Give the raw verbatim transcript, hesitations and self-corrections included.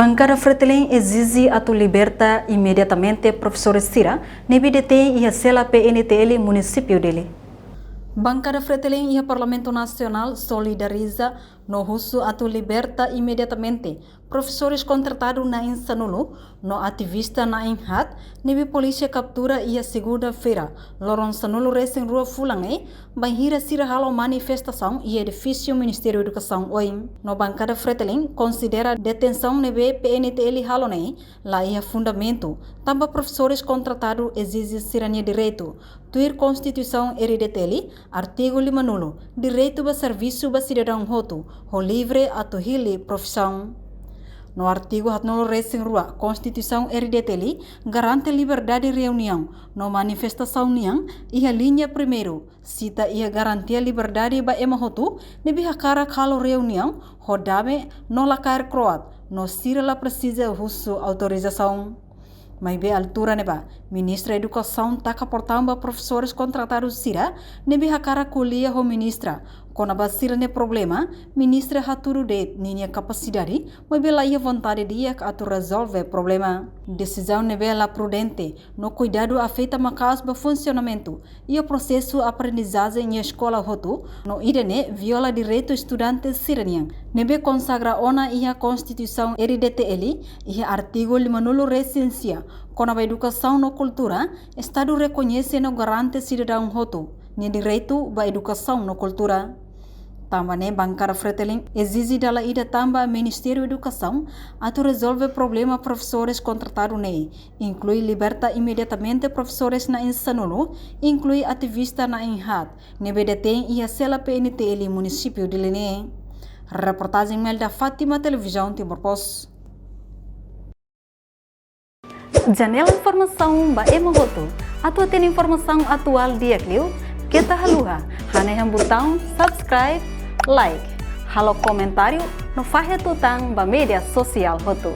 Bankada Fretilin ezije atu liberta imediatamente profesores sira ne'ebé detein iha sela P N T L munisípiu Dili. Bankada Fretilin iha Parlamentu Nasionál solidariza no husu atu liberta imediatamente profesores kontratadu na'in sanulu no ativista na'in haat ne'ebé polísia kaptura iha segunda-feira, loron sanulu-resin-rua fulan ne'e, bainhira sira halo manifestasaun iha edifísiu Ministériu Edukasaun oin. No Bankada Fretilin konsidera detensaun ne'ebé P N T L halo ne'e la iha fundamentu, tanba profesores kontratadu ezije sira-nia direitu. Tuir Konstituisaun R D T L, artigu limanulu, direitu ba servisu ba sidadaun hotu, ho livre atu hili profisaun. No artigu haatnulu-resin-rua Konstituisaun R D T L garante liberdade reuniaun no manifestasaun nian iha liña primeiru, sita iha garantia liberdade ba ema hotu ne'ebé hakarak halo reuniaun ho dame no la kaer kro'at, no sira la presiza husu autorizasaun. Maibé altura ne'ebá, Ministra Edukasaun taka portaun ba profesores kontratadu sira ne'ebé hakarak ko'alia ho Ministra kona-ba sira-nia problema. Ministra hatudu de'it ninia kapasidade, maibé la iha vontade di'ak atu rezolve problema. Desizaun ne'ebé la prudente no kuidadu afeta maka'as ba funsionamentu iha prosesu aprendizajen iha eskola hotu, no ida-ne'e viola direitu estudante sira-nian ne'ebé konsagra ona iha Konstituisaun R D T L, iha artigu limanulu-resin-sia, kona-ba edukasaun no kultura. Estadu rekoñese no garante sidadaun hotu nia direitu ba edukasaun no kultura. Tanba ne'e Bankada Fretilin ezije dala ida tan ba Ministériu Edukasaun atu rezolve problema profesores kontratadu ne'e, inklui liberta imediatamente profesores na'in sanulu, inklui ativista na'in haat ne'ebé detein iha sela P N T L munisípiu Dili ne'e. Reportajen Melda Fátima, Televizaun Timor Post. Janela informasaun ba ema hotu. Atu hatene informasaun atuál di'ak liu, keta haluha hanehan butaun subscribe, like, halo komentáriu no fahe tutan ba média sosiál hotu.